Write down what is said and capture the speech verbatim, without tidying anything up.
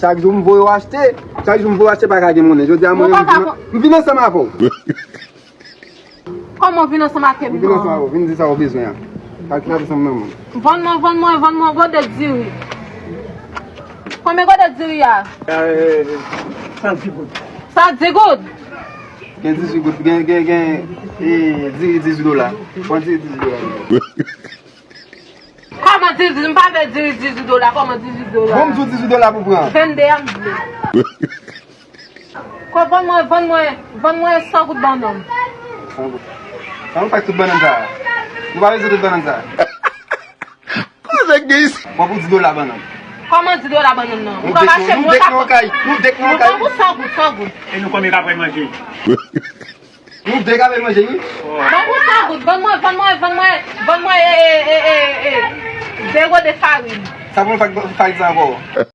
Chak jou m voye w achte, chak jou m voye w achte pa ka gen monnen. Jodi a mwen menm m vin ansanm avè w. Kòman w vin ansanm avè m? M vin ansanm avè w, vin di sa w bezwen an. Kalkile ansanm nan mwen. Vann mwen, vann mwen, vann mwen yon gode diri. Konbyen gode diri a? San di goud. San di goud? Gen dizuit goud, gen, gen, gen, e, diri dizuit dola. Pran diri dizuit dola. Kòman dizuit? M pa vle diri dizuit dola. Kòman dizuit dola? Bon, m di w dizuit dola pou pran. Vennde a m vle. Kò, vann mwen, vann mwen, vann mwen san goud bannann. San goud. Sa nou fè ak tout bannann sa a? Nou pa bezwen tout bannann sa a. Kòman nèg gen isi? Mwen pou di dola bannann. Kòman di dola bannann nan? Nou dèk nan kay, nou dèk nan kay. Ban pou san goud, san goud. E nou konbyen k ap manje? Nou dèk ap manje, wi. Ban pou san goud, vann mwen, vann mwen, vann mwen, vann mwen, e, e, e, e, e, de gode farin. Sa pou nou fè ak farin sa ankò?